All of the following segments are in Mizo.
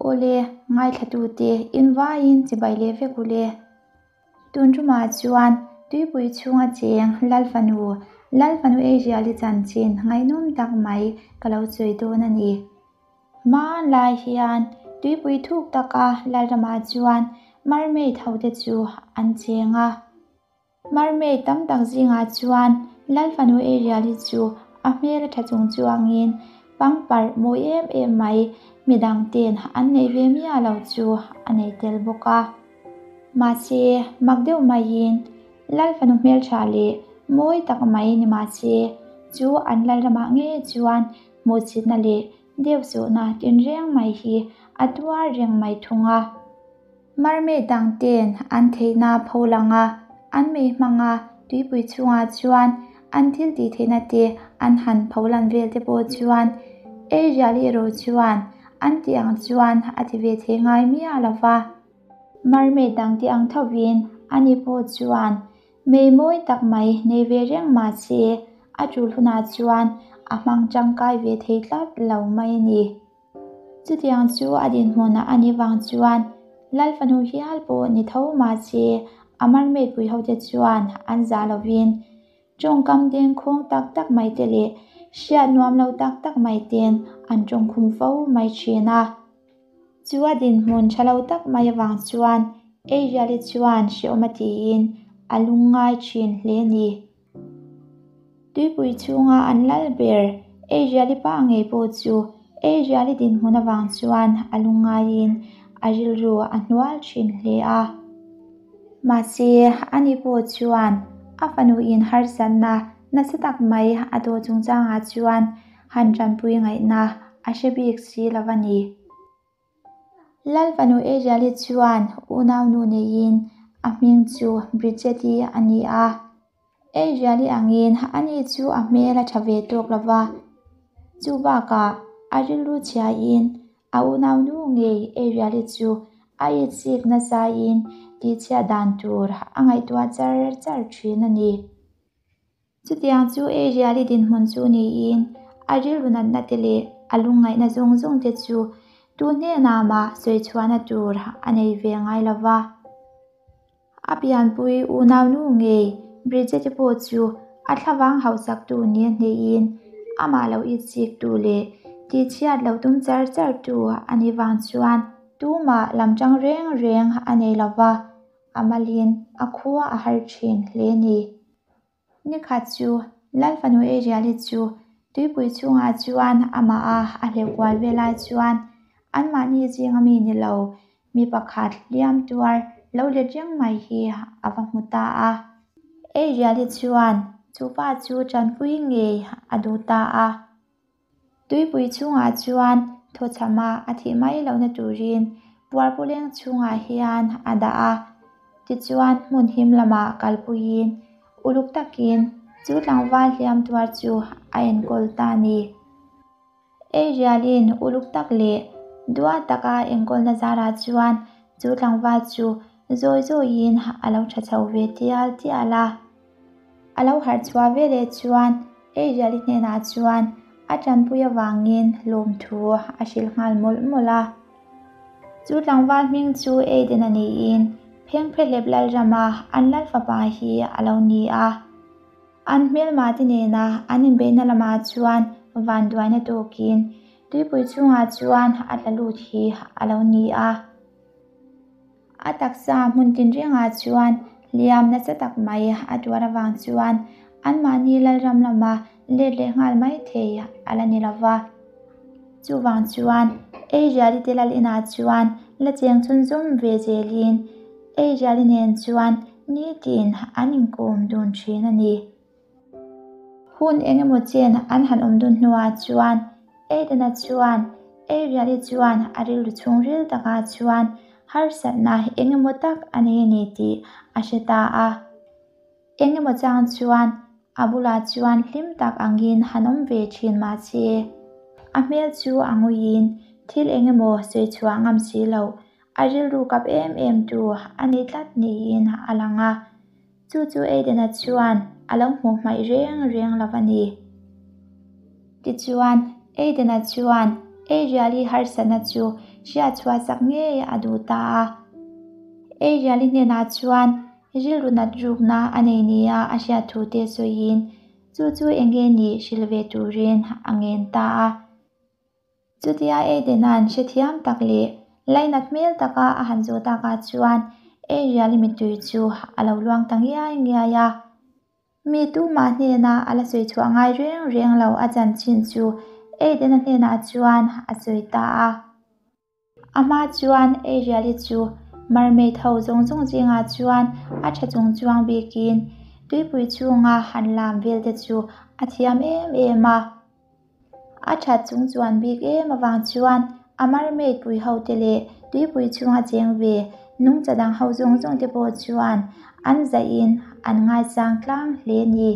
Awle, ngaithlatute invaiin chibai leh vek ule. Tun tumah chuan tuipui chhunga cheng Lalfanu, Lalfanu Asia-li chanchin ngaihnawm tak mai ka lo sawi dawn a ni. Hmanlai hian tuipui thuk taka Lalramah chuan mermaid hote chu an cheng a. Mermaid tam tak zingah chuan Lalfanu Ariel-i chu a hmel a tha chung chuangin pangparh mawi em em mai midang ten an neih ve miah lo chu a nei tel bawk a. Mahse, mak deuh maiin Lalfanu hmeltha leh mawi tak mai ni mahse chu an Lalramah ngei chuan hmuhchitna leh deuhsawhna tinreng mai hi a tuar reng mai thung a. Mermaid dang ten an theihna pho lang a, an mei hmang a, tuipui chhungah chuan an thil tih theihna te an han pho lan vel te pawh chuan Ariel erawh chuan an tih ang chuan a ti ve thei ngai miah lo va. Mermaid dang te ang thovin ani pawh chuan mei mawi tak mai nei ve reng mahse a tul hunah chuan a hmang tangkai ve thei tlat lo mai a ni. Chutiang chu a dinhmunah a nih vang chuan Lalfanu hial pawh ni tho mahse a mermaid pui hote chuan an zah lovin tawngkam dengkhawng tak tak mai te leh hriat nuam lo tak tak mai ten an tawngkhum fo mai thin a. Chu a dinhmun tha lo tak mai avang chuan Ariel-i chuan hrehawm a tiin a lungngai thin hle a ni. Tuipui chhunga an lal ber Ariel-i pa ngei pawh chu Ariel-i dinhmun avang chuan a lungngaiin a rilru a hnual thin hle a. Mahse, ani pawh chuan a fanuin harsatna nasa tak mai a dawh chungchangah chuan han tanpui ngaihna a hre bik si lo a ni. Lalfanu Ariel-i chuan unaunu neiin a hming chu Bridget-i a ni a. Ariel-i angin ani chu a hmel a tha ve tawk lo va, chu bakah a rilru chhiain a unaunu ngei Ariel-i chu a itsik nasain tihchhiat dan tur a ngaihtuah char char thin a ni. Chutiang chu Ariel-i dinhmun chu niin a rilru natna te leh a lungngaihna zawng zawng te chu tu hnenah mah sawi chhuahna tur a nei ve ngai lo va. A pianpui unaunu ngei Bridget-i pawh chu a thlavang hauhsaktu ni a hnehin amah lo itsiktu leh tihchhiat lo tum char chartu a nih vang chuan tumah lamtang reng reng a nei lo va, a malin a khua a har thin hle a ni. Nikhat chu Lalfanu Ariel-i chu tuipui chhungah chuan amah a a hleuh kual ve lai chuan anmahni zinga mi ni lo mi pakhat hliam tuar lo let reng mai hi a va hmu ta a. Ariel-i chuan chu pa chu tanpui ngei a duh ta a. Tuipui chhungah chuan thawchhama a thih mai lohna turin puarpawleng chhungah hian a dah a, tichuan hmun him lamah kalpuiin uluk takin chu tlangval hliam tuar chu a enkawl ta a ni. Eirialin uluk tak leh duat taka enkawlna zarah chuan chu tlangval chu zawi zawiin a lo tha chho ve tial tial a. A lo harh chhuah veleh chuan Ariel-i hnenah chuan a tanpui avangin lawmthu a hrilh nghal mawlh mawlh a. Chu tlangval hming chu Aiden a niin Phengphehlep Lalrama an lal fapa hi a lo ni a. An hmelma te nena an inbeihna lamah chuan vanduaina tawkin tuipui chhungah chuan a tla lut hi a lo ni a. A taksa hmun tinrengah chuan hliam nasa tak mai a tuar avang chuan anmahni lalram lama let leh nghal mai thei a la ni lo va. Chuvang chuan Ariel-i te lal inah chuan la cheng chhunzawm ve zelin Ariel-i nen chuan nitin an inkawm dun thin a ni. Hun eng emaw chen an han awm dun hnuah chuan Aiden-a chuan Ariel-i chuan a rilru chhungril takah chuan harsatna eng emaw tak a nei a ni tih a hre ta a. Eng emaw chang chuan a bulah chuan hlim tak angin han awm ve thin mahse a hmel chu a nguiin thil eng emaw sawi chhuah ngam si loh a rilru kap em em tu a ni tlat niin a lang a. Chu chu Aiden-a chuan a lo hmuh hmaih reng reng lo a ni. Tichuan, Aiden-a chuan Ariel-i harsatna chu hriat chhuah sak ngei a duh ta a. Ariel-i hnenah chuan rilru nat rukna a nei nia a hriat thu te sawiin chu chu eng nge nih hrilh ve turin a ngen ta a. Chutia Aiden-a'n hrethiam tak leh lainat hmel taka a han zawh takah chuan Ariel-i mittui chu a lo luang ta ngiai ngiai a. Mi tumah hnena a la sawi chhuah ngai reng reng lo a chanchin chu Aiden-a hnenah chuan a sawi ta a. A hma chuan Ariel-i chu mermaid ho zawng zawng zingah chuan a tha chung chuang bikin tuipui chhunga han lam vel te chu a thiam em em a. A that chung chuan bik em avang chuan a mermaid pui ho te leh tuipui chhunga cheng ve nungcha dang ho zawng zawng te pawh chuan an zaihin an ngaisang tlang hle ni.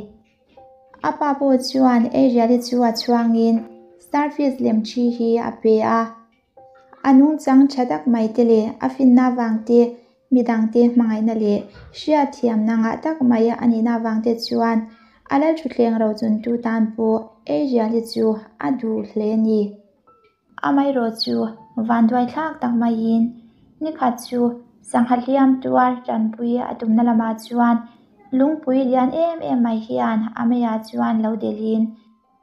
A pa pawh chuan Ariel-i chu a chhuangin starfish lem thi hi a pe a. A nungchang tha tak mai te leh a finna avang te, midangte hmangaihna leh hriatthiamna ngah tak mai a nihna avang te chuan a lalthutthleng rochuntu tan pawh Ariel-i chu a duh hle a ni. Amaherawh chu vanduai thlak tak maiin nikhat chu sangha hliam tuar tanpui a tumna lamah chuan lungpui lian em em mai hian a meiah chuan lo delhin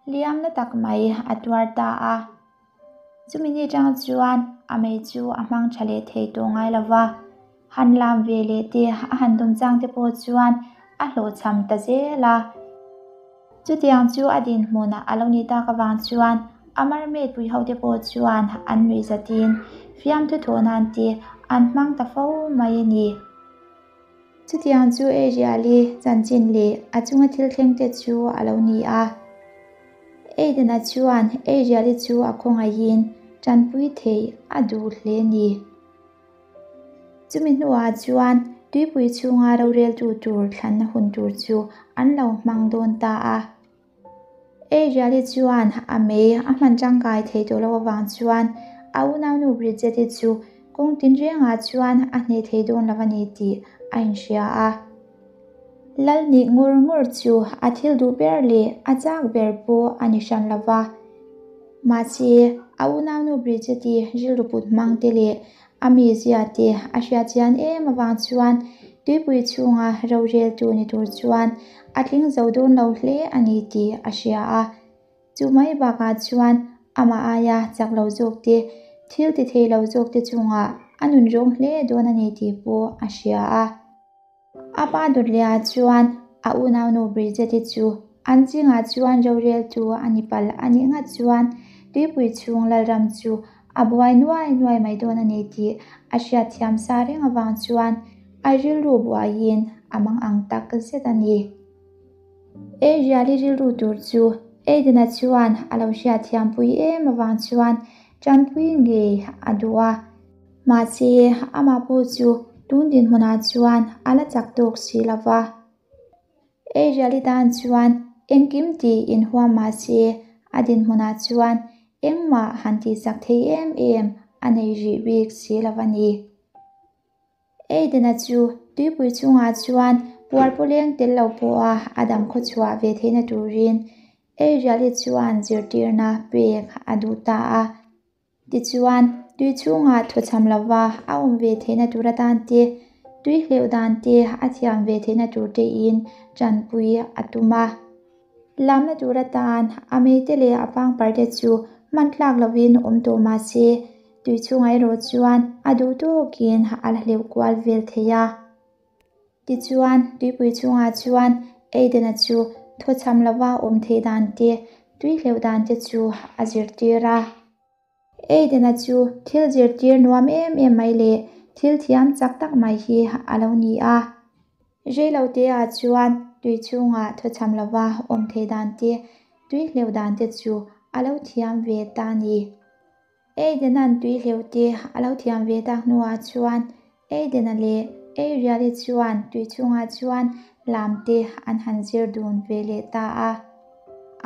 hliamna tak mai a tuar ta a. Chumi ni tang chuan a mei chu a hmang tha leh thei tawh ngai lo va, han lam ve leh te a han tum chang te pawh chuan a hlawhchham ta zel a. Chutiang chu a dinhmunah a lo ni tak avang chuan a mermaid pui ho te pawh chuan an nuih zatin fiamthu thawh nan te an hmang ta fo mai a ni. Chutiang chu Ariel-i chanchin leh a chunga thil thleng te chu a lo ni a. Aiden-a chuan Ariel-i chu a khawngaihin tanpui theih a duh hle a ni. Chumi hnuah chuan tuipui chhunga roreltu tur thlanna hun tur chu an lo hmang dawn ta a. Ariel-i chuan a mei a hman tangkai thei tawh loh avang chuan a unaunu Bridget-i chu kawng tinrengah chuan a hneh thei dawn lo a ni tih a inhria a. Lal nih ngur ngur chu a thil duh ber leh a chak ber pawh a ni hran lo va. Mahse, a unaunu Bridget-i rilru put hmang te leh a mizia te a hriat chian em avang chuan tuipui chhunga roreltu ni tur chuan a tling zo dawn lo hle a ni tih a hria a. Chu mai bakah chuan amah aia chak lo zawk te, thil ti thei lo zawk te chungah a nun rawng hle dawn a ni tih pawh a hria a. A pa Dudley-a chuan a unaunu Bridget-i chu an zingah chuan roreltu a ni palh a nih ngat chuan tuipui chhung lalram chu a buai nuai nuai mai dawn a ni tih a hriatthiam sa reng avang chuan a rilru buaiin a mang ang tak zet a ni. Ariel-i rilru tur chu Aiden-a chuan a lo hriatthiampui em avang chuan tanpui ngei a duh a. Mahse, amah pawh chu tun dinhmunah chuan a la chak tawk si lo va. Ariel-i tan chuan engkim tih inhuam mah se, a dinhmunah chuan engmah han tihsak thei em em a nei rih bik si lo va ni. Aiden-a chu tuipui chungah chuan puar pawleng tel lo pawha a dam khawchhuah ve theihna turin Ariel-i chuan zirtirna pek a duh ta a. Tichuan, tui chhungah thawchham lova a awm ve theihna tur atan te, tui hleuh dan te a thiam ve theihna tur tein tanpui a tum a. Lamna tur atan a meite leh a pangpar te chu hman tlak lovin awm tawh mah se, tui chhungah erawh chuan a duh tawkin a la hleuh kual vel thei a. Tichuan, tuipui chungah chuan Aiden-a chu thawchham lova awm theih dan te, tui hleuh dan te chu a zirtir a. Aiden-a chu thil zirtir nuam em em mai leh thil thiam chak tak mai hi a lo ni a. Reilote-ah chuan tui chhungah thawchham lova awm theih dan te, tui hleuh dan te chu a lo thiam ve ta a ni. Aiden-a'n tui hleuh te a lo thiam ve tak hnuah chuan Aiden-a leh Ariel-i chuan tui chhungah chuan lam te an han zir dun ve leh ta a.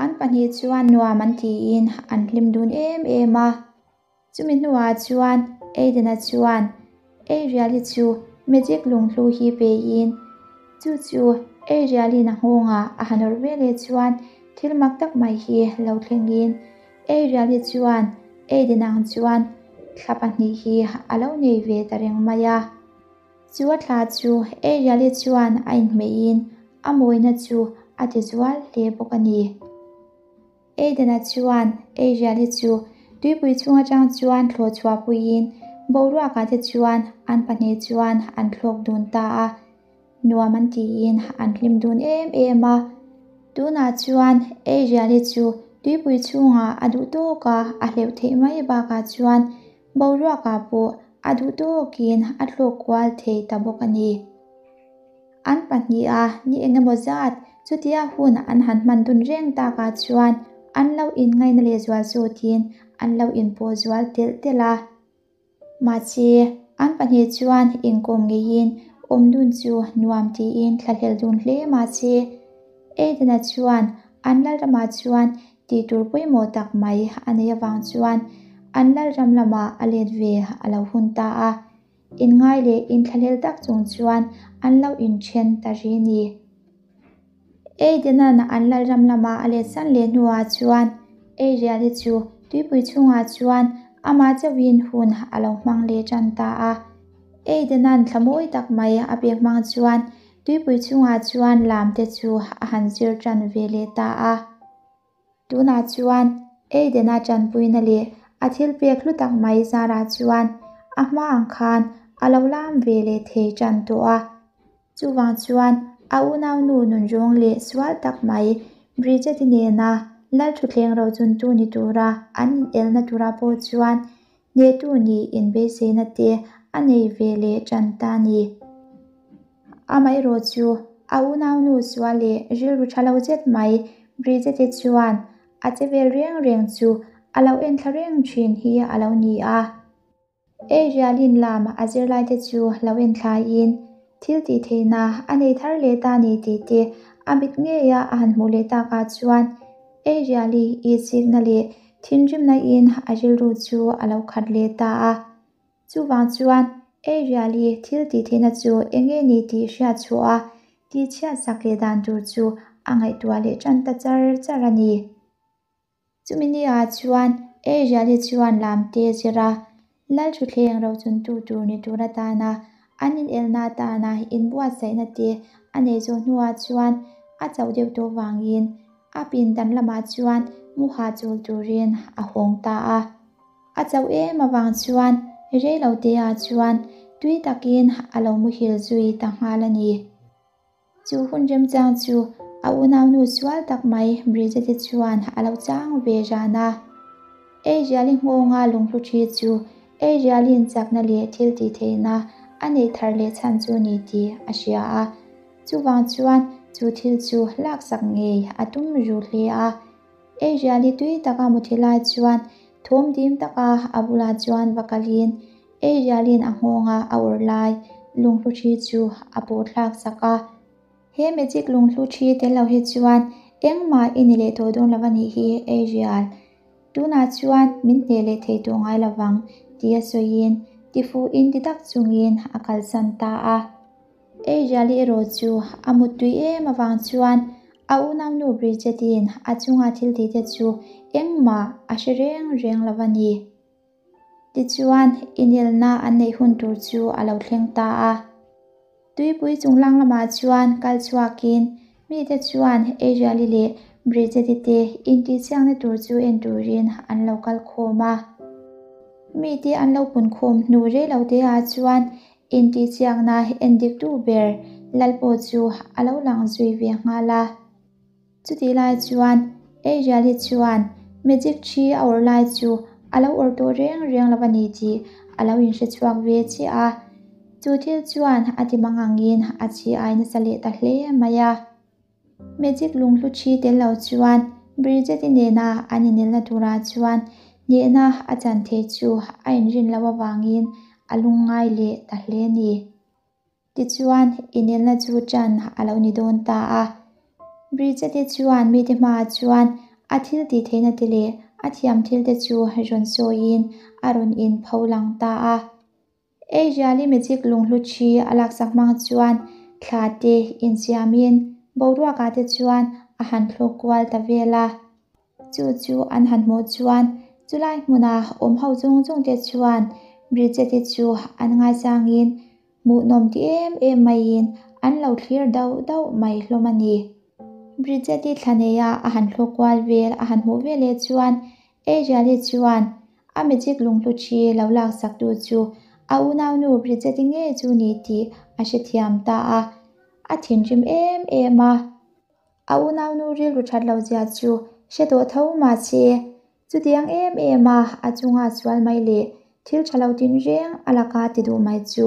An pahnih chuan nuam an tiin an hlim dun em em a. Chumi hnuah chuan Aiden-a chuan Ariel-i chu magic lunghlu hi peiin chu chu Ariel-in a nghawngah a han awrh ve leh chuan thil mak tak mai hi lo thlengin Ariel-i chuan Aiden ang chuan Thla pahnih hi a lo nei ve ta reng mai a. Chu a thla chu Ariel-i chuan a inhmeihin a mawina chu a ti zual hle bawk a ni. Aiden-a chuan Ariel-i chu tuipui chhung atang chuan thlawh chhuah puiin boruakah te chuan an pahnih chuan an thlawk dun ta a. Nuam an tiin an hlim dun em em a. Tunah chuan Ariel-i chu tuipui chhungah a duh tawka a hleuh theih mai bakah chuan boruakah pawh a duh tawkin a thlawk kual thei ta bawk a ni. An pahniha ni eng emaw zat chutia hun an han hman dun reng takah chuan an lo inngaihna lehzual zawtin an lo inpawh zual telh telh a. Mahse, an pahnih chuan inkawm ngeiin awm dun chu nuam tiin thlahlel dun hle mahse, Aiden-a chuan an lalramah chuan tih tur pawimawh tak mai a neih avang chuan an lalram lamah a let ve a lo hun ta a. Inngai leh inthlahlel tak chung chuan an lo inthen ta ri ni. Aiden-a'n an lalram lama a letsan leh hnuah chuan Ariel-i chu tuipui chhungah chuan amah chauhin hun a lo hmang leh tan ta a. Aiden-a'n thla mawi tak mai a pek hmang chuan tuipui chhungah chuan lam te chu a han zir tan ve leh ta a. Tunah chuan Aiden-a tanpuina leh a thil pek hlu tak mai zarah chuan a hma ang khan a lo lam ve leh thei tan tawh a. Chuvang chuan a unaunu nunrawng leh sual tak mai Bridget-i nena Lalthuthleng rochuntu ni tura an inelna tura pawh chuan hnehtu nih inbeiseina te a nei ve leh tan ta a ni. Amaherawh chu a unaunu sual leh rilru tha lo zet mai Bridget-i chuan a che vel reng reng chu a lo enthla reng thin hi a lo ni a. Ariel-in lam a zirlaite chu lo enthlaiin thil tih theihna a nei thar leh ta ni tih te a mit ngeia a han hmuh leh takah chuan Ariel-i ihchikna leh thinrimna in a rilru chu a lo khat leh ta a. Chuvang chuan Ariel-i thil tih theihna chu eng nge ni tih hriat chhuah a tihchhiat sak leh dan tur chu a ngaihtuah leh tan ta char char a ni. Chumi ni ah chuan Ariel-i chuan lam te zir a, Lalthuthleng rochuntu tur ni tur atana an inelna atana inbuatsaihna te a nei zawh hnuah chuan a chauh deuh tawh vangin a pindan lamah chuan mu hahchawl turin a hawng ta a. A chauh em avang chuan rei lo te ah chuan tui takin a lo muhil zui ta nghal a ni. Chu hun remchang chu a unaunu sual tak mai Bridget-i chuan a lo chang ve ran a. Ariel-i nghawnga lunghlu thi chu Ariel-in chakna leh thil tih theihna a neih thar leh chhan chu ni tih a hria a. Chuvang chuan chu thil chu laksak ngei a tum ru hle a. Ariel-i tui taka muthi lai chuan thawm dim taka a bulah chuan va kalin Ariel-in a nghawnga a awrh lai lunghlu thi chu a pawh thlak sak a. He magic lunghlu thi tel lo hi chuan engmah i ni leh tawh dawn lo a nih hi Ariel. Tunah chuan min hneh leh thei tawh ngai lo vang tia sawiin tifuhin ti tak chungin a kalsan ta a. Ariel-i erawh chu a muttui em avang chuan a unaunu Bridget-in a chunga thil tihte chu engmah a hre reng reng lo a ni. Tichuan, inelna an neih hun tur chu a lo thleng ta a. Tuipui chunglang lamah chuan kal chhuakin mite chuan Ariel-i leh Bridget-i te intihchiangna tur chu en turin an lo kal khawm a. Mite an lo pun khawm hnu rei lo te ah chuan intihchiangna endiktu ber lal pawh chu a lo lang zui ve nghal a. Chutih lai chuan Ariel-i chuan magic thi a awrh lai chu a lo awrh tawh reng reng lo a ni tih a lo inhre chhuak ve chiah a. Chu thil chuan a ti mang angin a chi ai nasa leh ta hle mai a. Magic lunghlu thi tel lo chuan Bridget-i nena an inelna turah chuan hnehna a chan theih chu a inrin loh avangin a lungngai leh ta hle a ni. Tichuan, inelna chu ṭan a lo ni dawn ta a. Bridget-i chuan mite hmaah chuan a thil tih theihna te leh a thiam thil te chu rawn sawiin a rawn inpho lang ta a. Ariel-i magic lunghlu ṭhi a laksak hmang chuan thla te insiamin boruakah te chuan a han thlawk kual ta vel a. Chu chu an han hmuh chuan Chulai hmuna awm ho zawng zawng te chuan Bridget-i chu an ngaisangin hmuhnawm ti em em maiin an lo thlir dauh dauh mai hlawm a ni. Bridget-i thla neia a han thlawk kual vel a han hmuh veleh chuan Adrian-i chuan a magic lunghlu thi lo laksak tu chu a unaunu Bridget-i ngei chu ni tih a hrethiam ta a, a thinrim em em a. A unaunu rilru that lo zia chu hre tawh tho mahse, chutiang em em a a chunga sual mai leh thil tha lo tinreng a laka ti duh mai chu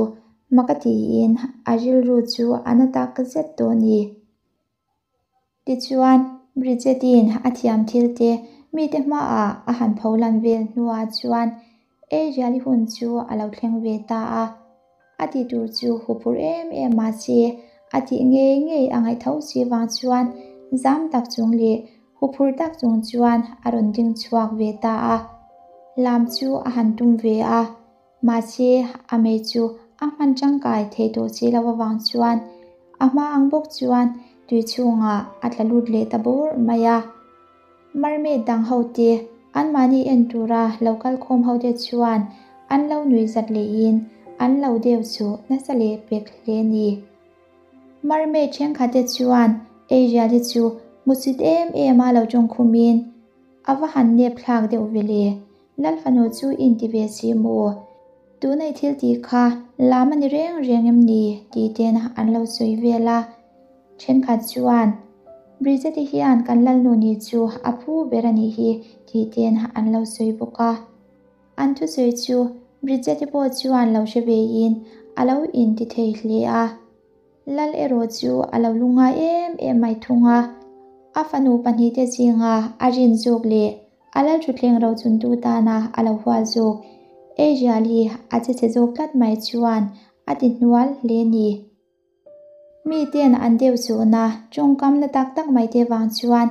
mak a tiin a rilru chu a na tak zet tawh a ni. Tichuan, Bridget-i'n a thiam thil te mite hmaah a han pho lan vel hnuah chuan Adrian-i hun chu a lo thleng ve ta a. A tih tur chu huphurh em em mahse a tih ngei ngei a ngaih tho si vang chuan zam tak chung leh huphurh tak chung chuan a rawn ding chhuak ve ta a. Lam chu a han tum ve a, mahse a mei chu a hman tangkai thei tawh si lo avang chuan a hma ang bawk chuan tui chhungah a tla lut leh ta bawrh mai a. Mermaid dang hote anmahni en tura lo kal khawm hote chuan an lo nui zat lehin an lo deu chu nasa leh pek hle ni. Mermaid thenkhatte chuan Ariel-i chu hmusit em em a lo tawng khumin a va han nep thlak deuh ve le, Lal fanu chu i inti ve si maw? Tuna i thil tih kha lam a ni reng reng em ni? tih ten an lo sawi vel a. Thenkhat chuan, Bridget-i hian kan lalnu ni chu a phu ber a nih hi tih ten an lo sawi bawk a. An thusawi chu Bridget-i pawh chuan lo hre vein a lo inti thei hle a. Lal erawh chu a lo lungngai em em mai thung a, a fanu pahnihte zinga a rin zawk leh a lal thutthleng rochuntu tana a lo hual zawk Adrian-i a che chhe zawk tlat mai chuan a ti hnual hle ni. Miten an deuh chuhna tawngkam na tak tak mai te vang chuan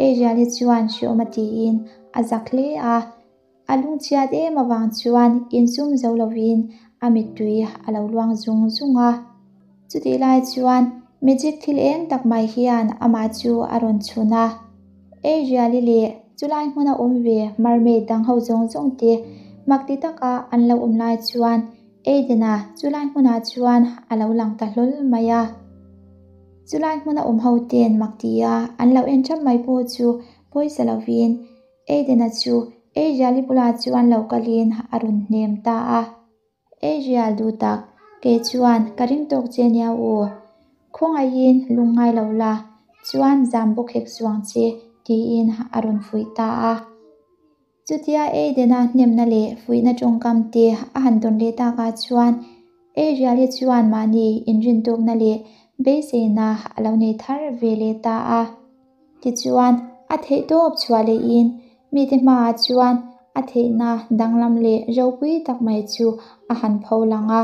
Adrian-i chuan hreawm a tiin a zak hle a, a lungchhiat em avang chuan insum zo lovin a mittui a lo luang zung zung a. Chutih lai chuan magic thil eng tak mai hian amah chu a rawn chhun a. Adrian-i leh chulai hmuna awm ve mermaid dang ho zawng zawng te mak ti taka an lo awm lai chuan Aiden-a chulai hmunah chuan a lo lang ta hlawl mai a. Chulai hmuna awm ho ten mak tia an lo en thap mai pawh chu pawisa lovin Aiden-a chu Adriel-i bulah chuan lo kalin a rawn hnem ta a. Adriel duh tak, kei chuan ka ring tawk che nia aw. Khawngaihin lungngai lo la, chuan zam bawk hek suang che tiin a rawn fuih ta a. Chutia Aiden-a hnemna leh fuihna tawngkam te a han dawn leh takah chuan Adriel-i chuan mahni inrintawkna leh beiseina a lo nei thar ve leh ta a. Tichuan, a theihtawp chhuah lehin mite hmaah chuan a theihna danglam leh ropui tak mai chu a han pho lang a.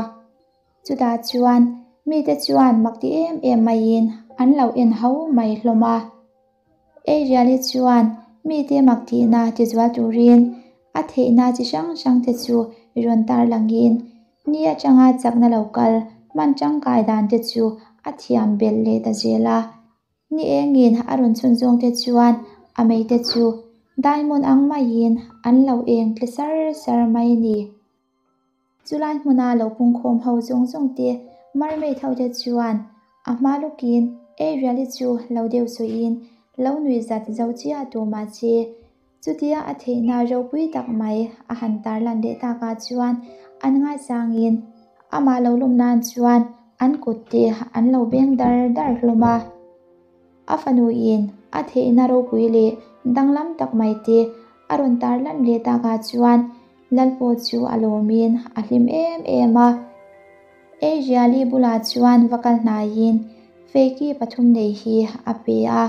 Chutah chuan mite chuan mak ti em em maiin an lo en ho mai hlawm a. Adriel-i chuan mite mak tihna tizual turin a theihna chi hrang hrangte chu rawn tarlangin ni atanga chakna lo kal hman tangkai dante chu a thiam belh leh ta zel a. Ni engin a rawn chhun zawngte chuan a meite chu diamond ang maiin an lo eng tle sar sar mai a ni. Chulai hmuna lo pungkhawm ho zawng zawng te mermaid ho te chuan a hma lawkin Ariel-i chu lo deuh sawiin lo nuih zat zo chiah tawh mahse chutia a theihna ropui tak mai a han tarlan leh takah chuan an ngaisangin amah lo lawm nan chuan an kut te an lo beng dar dar hlawm a. A fanuin a theihna ropui leh danglam tak mai te a rawn tarlan leh takah chuan Lal pawh chu a lawmin a hlim em em a. Adriali bulah chuan va kal hnaiin Feki pathum nei hi a pe a.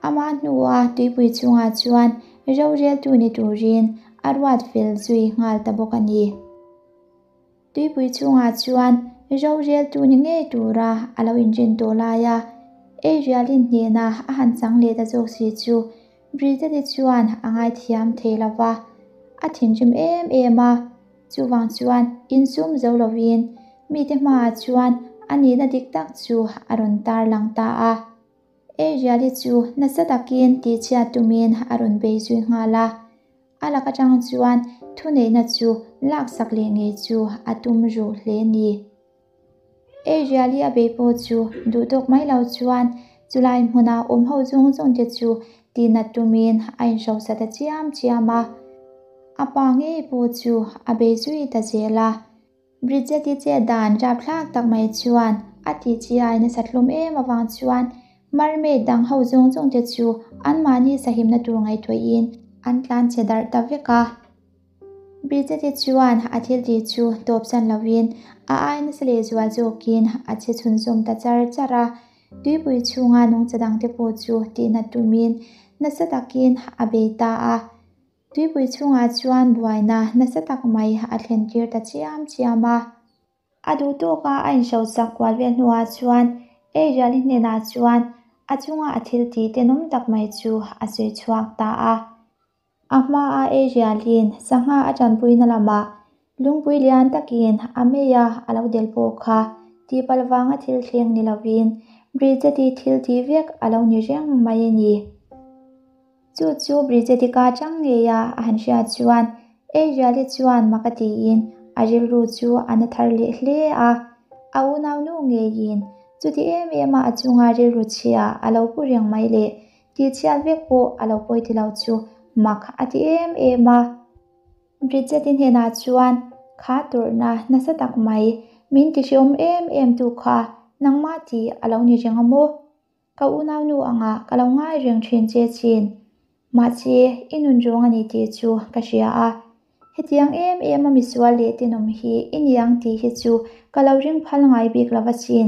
Ama hnua tuipui chungah chuan roreltu ni turin a ruat fel zui nghal ta bawk a ni. Tuipui chungah chuan roreltu ni ngei tura a lo inrin tawh lai a, Adrialin hnena a han chang leh ta zawk si chu Bridget-i chuan a ngaithiam thei lo va, a thinrim em em a. Chuvang chuan insum zo lovin mite hmaah chuan a nihna dik tak chu a rawn tarlang ta a. Adriel-i chu nasa takin tihchhiat tumin a rawn bei zui nghal a. A lak atang chuan thuneihna chu laksak leh ngei chu a tum ruh hle ni. Adriel-i a bei pawh chu duhtawk mai lo chuan chulai hmuna awm ho zawng zawng te chu tihnat tumin a inhrosa ta chiam chiam a. A pa ngei pawh chu a bei zui ta zel a. Bridget-i chet dan rapthlak tak mai chuan a tih chiai nasa hlawm em avang chuan mermaid dang ho zawng zawng te chu anmahni sahimna tur ngaihtuahin an tlan che darh ta vek a. Bridget-i chuan a thil tih chu tawpsan lovin a ai nasa lehzual zawkin a che chhunzawm ta char char a. Tuipui chhunga nungcha dangte pawh chu tihnat tumin nasa takin a bei ta a. Tuipui chhungah chuan buaina nasa tak mai a thlen tir ta chiam chiam a. A duh tawka a inhrosak kual vel hnuah chuan Adrian-i hnenah chuan a chunga a thil tih tenawm tak mai chu a sawi chhuak ta a. A hmaa Adrian-in sangha a tanpuina lamah lungpui lian takin a meia a lo del pawh kha tihpalh vanga thil thleng ni lovin Bridget-i thil tih vek a lo ni reng mai a ni. Chu chu Bridget-i ka chang ngei a a han hriat chuan Adriel-i chuan mak a tiin a rilru chu a na thar leh hle a. A unaunu ngeiin chuti em em a a chunga rilru chhia a lo pu reng mai leh tihchhiat vek pawh a lo pawi ti lo chu mak a ti em em a. Bridget-i hnenah chuan, Kha tawrhna nasa tak mai, min tihriawm em em tu kha nangmah tih a lo ni reng a maw? Ka unaunu angah ka lo ngai reng thin che chin. Mahse, i nun rawng a ni tih chu ka hria a. Hetiang em em a misual leh tenawm hi i ni ang tih hi chu ka lo ring phal ngai bik lo va chin.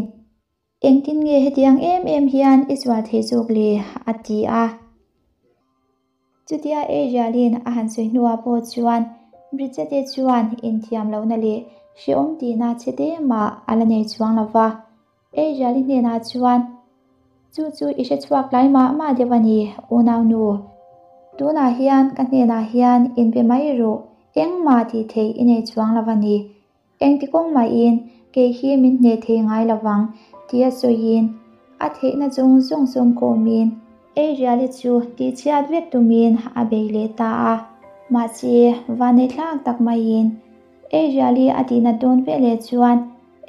Engtin nge hetiang em em hian i sual thei zawk le? a ti a. Chutia Adrian-in a han sawi hnuah pawh chuan Bridget-i chuan inthiam lohna leh hrehawm tihna chhe te mah a la nei chuang lo va. Adrian-i hnenah chuan, Chu chu i hre chhuak tlai mah mah deuh a ni, unaunu. Tunah hian ka hnenah hian inpe mai rawh, engmah tih theih i nei chuang lo a ni. Engti kawng mahin kei hi min hneh thei ngai lo vang tia sawiin a theihna zawng zawng sawm khawmin Adriel-i chu tihchhiat vek tumin a bei leh ta a. Mahse, vanneihthlak tak maiin Adriel-i a tihnat dawn veleh chuan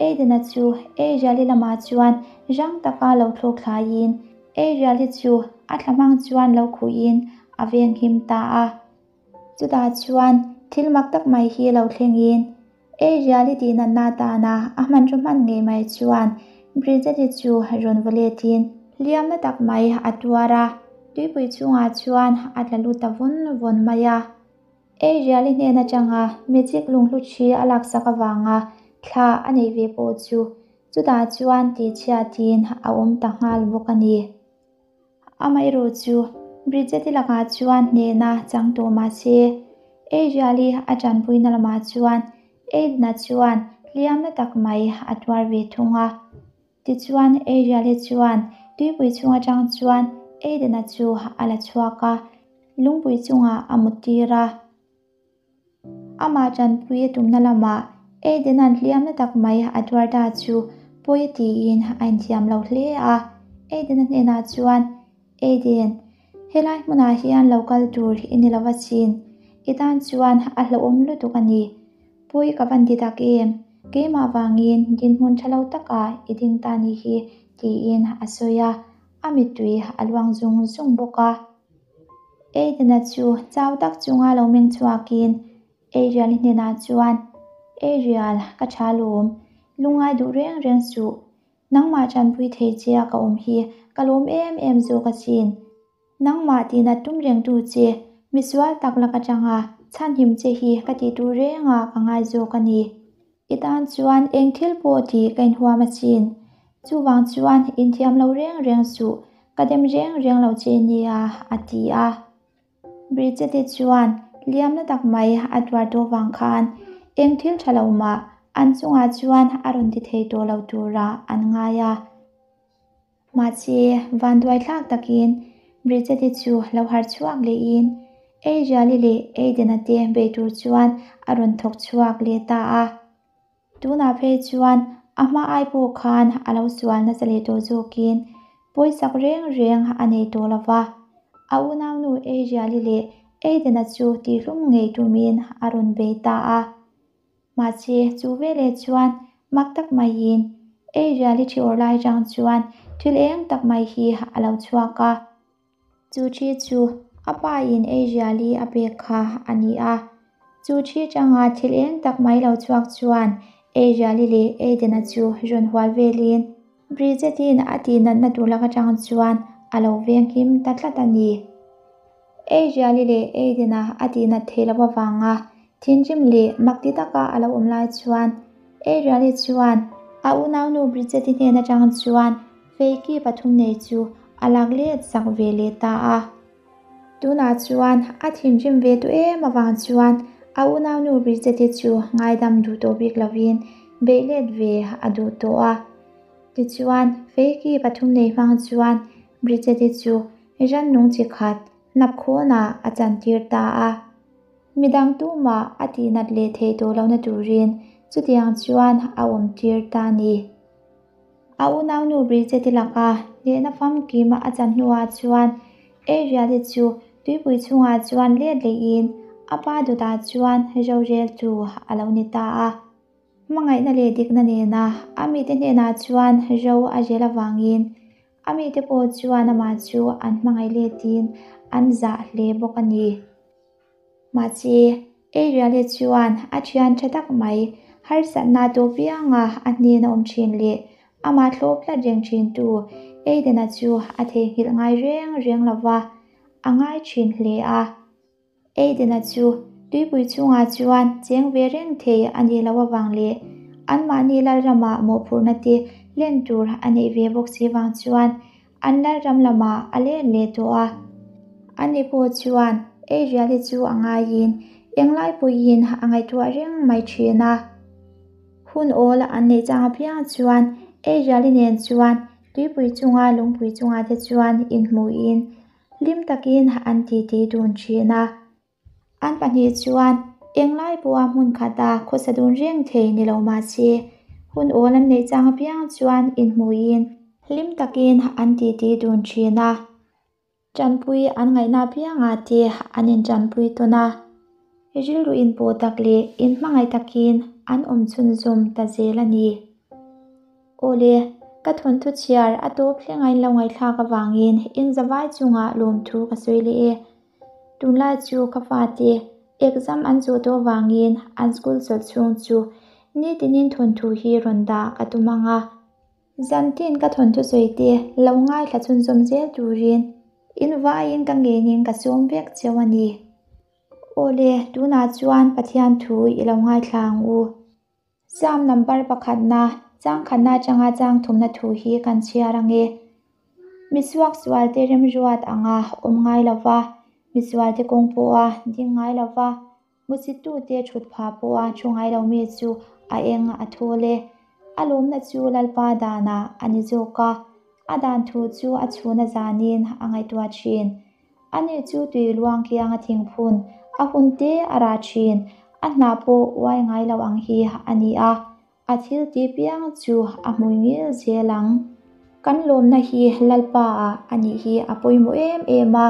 Aiden-a chu Adriel-i lamah chuan rang taka lo thlawk thlaiin Adriel-i chu a thla hmang chuan lo khuhin a venghim ta a. Chutah chuan thil mak tak mai hi lo thlengin Adriel-i tihnatna atana a hmanraw hman ngei mai chuan Bridget-i chu rawn vaw letin hliamna tak mai a tuar a, tuipui chhungah chuan a tla lut ta vawn vawn mai a. Adriel-i hnen atanga magic lunghlu thi a laksak avanga thla a nei ve pawh chu chutah chuan tihchhiatin a awm ta nghal bawk a ni. Amaherawh chu Bridget-i lakah chuan hnehna chang tawh mah se, Adriel-i a tanpuina lamah chuan Edna chuan hliamna tak mai a tuar ve thung a. Tichuan Adriel-i chuan tuipui chhung atang chuan Aiden-a chu a la chhuak a, lungpui chungah a muttir a. Amah tanpui a tumna lamah Aiden-a'n hliamna tak mai a tuar ta chu pawi a tiin a inthiam lo hle a. Aiden-a hnenah chuan, Aiden, helai hmunah hian lo kal tur i ni lo asin. I tan chuan a hlauhawm lutuk a ni. Pawi ka van ti tak em? Keimah vangin dinhmun tha lo takah i ding ta ni hi, tiin a sawi a, a mittui a luang zung zung bawk a. Aiden-a chu chau tak chunga lo meng chhuakin Ariel-i hnenah chuan, Ariel, ka tha lawm. Lungngai duh reng reng suh. Nangmah tanpui thei che a ka awm hi ka lawm em em zawk asin. Nangmah tihnat tum rengtu che, misual tak lak atanga chhanhim che hi ka tih tur rengah ka ngai zawk a ni. I tan chuan eng thil pawh tih ka inhuam asin. Chuvang chuan inthiam lo reng reng suh, ka dem reng reng lo che nia, a ti a. Bridget-i chuan hliamna tak mai a tuar tawh vang khan eng thil tha lo mah an chungah chuan a rawn ti thei tawh lo turah an ngai a. Mahse, vanduaithlak takin Bridget-i chu lo harh chhuak lehin Adriel-i leh Aiden-a te bei tur chuan a rawn thawk chhuak leh ta a. Tunah phei chuan a hma ai pawh khan a lo sual nasa leh tawh zawkin pawisak reng reng a nei tawh lo va. A unaunu Adriel-i leh Aiden-a chu tihhlum ngei tumin a rawn bei ta a. Mahse, chu veleh chuan mak tak maiin Ariel-i thi awrh lai atang chuan thil eng tak mai hi a lo chhuak a. Chu thi chu a pa in Ariel-i a pek kha a ni a. Chu thi atanga thil eng tak mai lo chhuak chuan Ariel-i leh Aiden-a chu rawn hual velin Bridget-i'n a tih natna tur lak atang chuan a lo venghim ta tlat a ni. Adrian-i leh Aiden-a a tihnat theih loh avanga thinrim leh mak ti taka a lo awm lai chuan Adrian-i chuan a unaunu Bridget-i hnen atang chuan Fei-ki pathum nei chu a lak let sak ve leh ta a. Tunah chuan a thinrim ve tawh em avang chuan a unaunu Bridget-i chu ngaidam duh tawh bik lovin beih let ve a duh tawh a. Tichuan, Fei-ki pathum nei hmang chuan Bridget-i chu Rannung chi khat hnapkhawnah a chantir ta a. Midang tumah a tihnat leh theih tawh lohna turin chutiang chuan a awmtir ta a ni. A unaunu Bridget-i laka hnehna famkim a chan hnuah chuan Ariel-i chu tuipui chhungah chuan let lehin a pa dawtah chuan roreltu a lo ni ta a. Hmangaihna leh dikna nena a mite hnenah chuan ro a rel avangin A mite pawh chuan amah chu an hmangaih letin an zah hle bawk a ni. Mahse, Ariel-i chuan a thian tha tak mai, harsatna tawh pianga a hnena awm thin leh amah thlawp hlat reng thintu Aiden-a chu a theihnghilh ngai reng reng lo va, a ngai thin hle a. Aiden-a chu tuipui chhungah chuan cheng ve reng thei a nih loh avang leh anmahni lalramah mawhphurhna te hlen tur a neih ve bawk si vang chuan an lalram lamah a let leh tawh a. Ani pawh chuan Ariel-i chu a ngaiin englai pawhin a ngaihtuah reng mai thin a. Hun awl an neih chang apiang chuan Ariel-i nen chuan tuipui chunga lungpui chungah te chuan inhmuhin Hlim takin an titi dun thin a. An pahnih chuan englai pawha hmun khata khawsa dun reng thei ni lo mah se, hun awl an neih chang apiang chuan inhmuhin hlim takin an titi dun thin a. Tanpui an ngaihna apiangah te an intanpui tawn a. Rilru inpawh tak leh inhmangaih takin an awm chhunzawm ta zel a ni. Awle, ka thawnthu chhiar a tawp thleng a inlo ngaihthlak avangin in zavai chungah lawmthu ka sawi leh e. Tunlai chu ka fate exam an zawh tawh avangin an school chawlh chhung chu nitinin thawnthu hi rawn dah ka tum ang a. Zantin ka thawnthu sawi te lo ngaithla chhunzawm zel turin in vaiin ka ngenin ka sawm vek cheu a ni. Awle, tunah chuan Pathian thu i lo ngaithla ang u. Psalm number pakhatna, chang khatna atanga chang thumna thu hi kan chhiar ang e. Misuak sualte remruat anga awm ngai lo va, misualte kawng pawha ding ngai lo va, hmusittute thut phah pawha thu ngai lo mi chu a eng a thawl e. A lawmna chu Lalpa danah a ni zawk a, a dan thu chu a chhuna zanin a ngaihtuah thin. Ani chu tui luang kianga thingphun a hun te a rah thin, a hnah pawh uai ngai lo ang hi a ni a, a thil tih piang chu a hmui ngil zel ang. Kan lawmna hi Lalpa ah a nih hi a pawimawh em em a,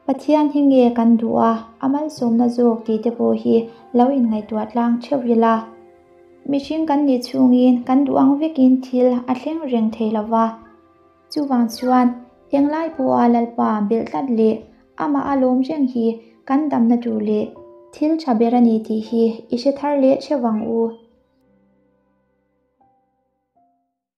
Pathian hi nge kan duh a, a malsawmna zawk tih te pawh hi lo inngaihtuah tlang theuh ila. Mihring kan nih chhungin kan duh ang vekin thil a thleng reng thei lo va. Chuvang chuan, englai pawha Lalpa belh tlat leh amah a lawm reng hi kan damna tur leh thil tha ber a ni tih hi i hre thar leh theuh ang u.